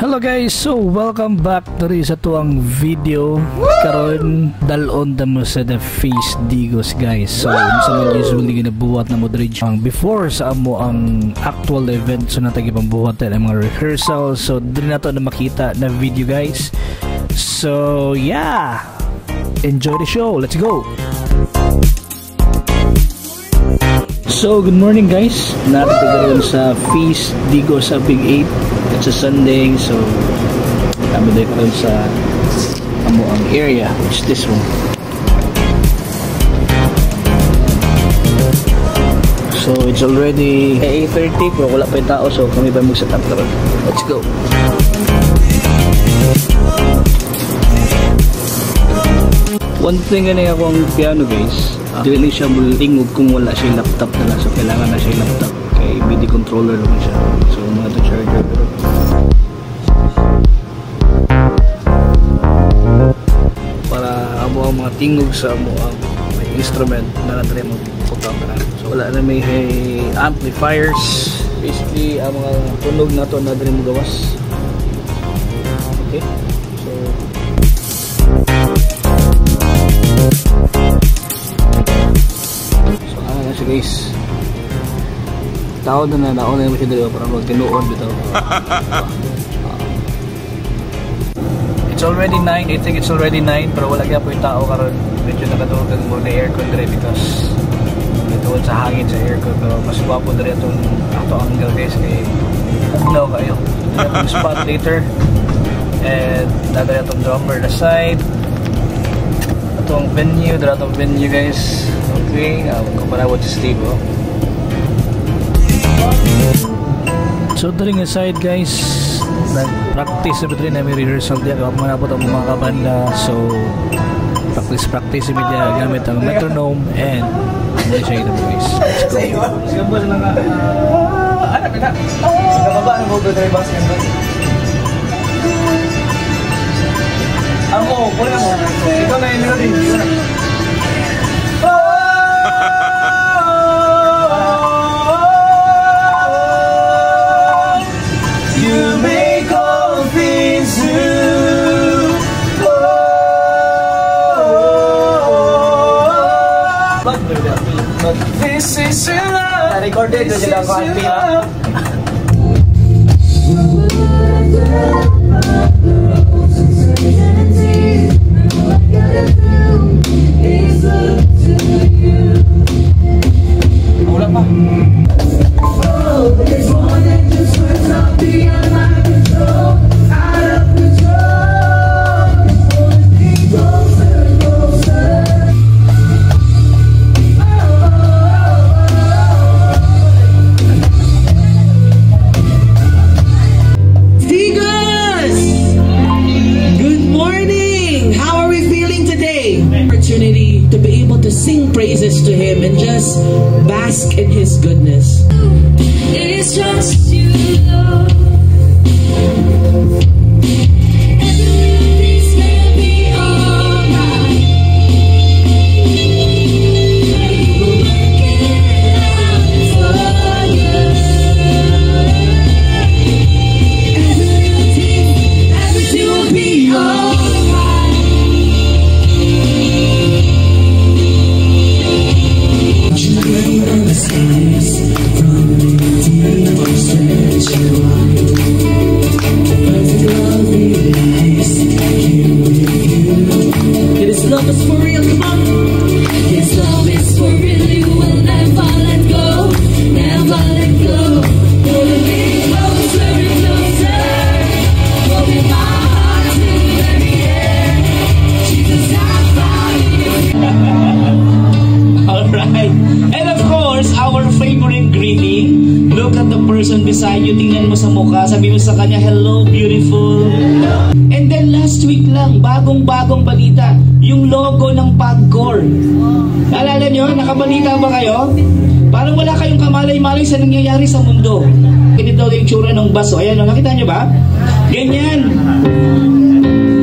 Hello guys, so welcome back diri sa atuang video. Karon dalon ta mo sa The Feast Digos, guys. So unsa man usually ginabuhat na mo diri ang before sa amo ang actual event, so natag ibang buhat ang mga rehearsal. So diri nato na makita na video, guys. So yeah, enjoy the show. Let's go. So good morning, guys. Narito karon sa Feast Digos sa Big 8. It's a Sunday, so kami dito karon sa amo ang area, which is this one. So it's already 8:30 pero wala pa yung tao, so kami pa mag-set up karon. Let's go. One thing na ako ang piano, guys, dili siya mulingog kung wala siya laptop na lang. So kailangan na siya laptop kay MIDI controller naman siya. So mga to charger pero para amo ang mga tingog sa amo ang may instrument na natin magputang na. So wala na may amplifiers. Basically ang mga tunog na to na diri mo gawas. Okay. So ano na siya, guys. Tao na nauna mo siya dito para magtinuon bitaw. It's already 9. I think it's already 9 pero wala gyud po yung tao karon. Medyo nakatulog mo na aircon dire because ituon sa hangin sa aircon, pero mas gwapo dire atong ato angle, guys, kay ugnaw kayo. Dito spot later. And nadali atong drummer na side. Atong venue, dira atong venue, guys. Okay, kumpara with Steve, oh. So during aside, guys, nag-practice na rin namin rehearsal diya. Kapag mga po ang mga kabanda. So practice media gamit ang metronome and muna siya ito, guys. Let's go. Ikaw na yung melody. You make all things new. Oh, but this is love. Recorded this sila is ko happy, ha? Love. Wala pa. Digos! Good morning! How are we feeling today? Opportunity to be able to sing praises to Him and just bask in His goodness. It's just you, Lord. Everything's gonna be alright. We'll work it out for you. Everything will be alright. His love is for real, come on. His love is for real, you will never let go, never let go. Pulling me closer and closer, holding my heart to the very end. Jesus, I found you. All right. And of course, our favorite greeting. Look at the person beside you. Tingnan mo sa mukha. Sabi mo sa kanya, "Hello, beautiful." And then last week lang, bagong-bagong balita, yung logo ng PAGCOR. Naalala nyo? Nakabalita ba kayo? Parang wala kayong kamalay-malay sa nangyayari sa mundo. Ganito yung tsura ng baso. Ayan, nakita nyo ba? Ganyan.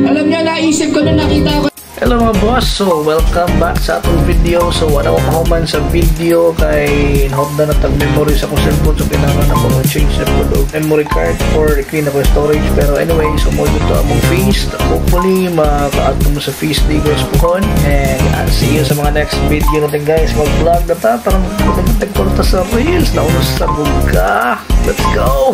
Alam nyo, naisip ko nung nakita ko. Hello, mga boss! So, welcome back sa atong video. So, wala ko pahuman sa video kay na na tag memory sa akong cellphone. So, kailangan na ko change na po og memory card or clean ako storage. Pero anyway, so mao to among feast. Hopefully, makaadto mo sa feast day, guys, puhon. And see you sa mga next video natin, guys. Mag-vlog na ta para magpagod sa reels. Nauna sa ka. Let's go!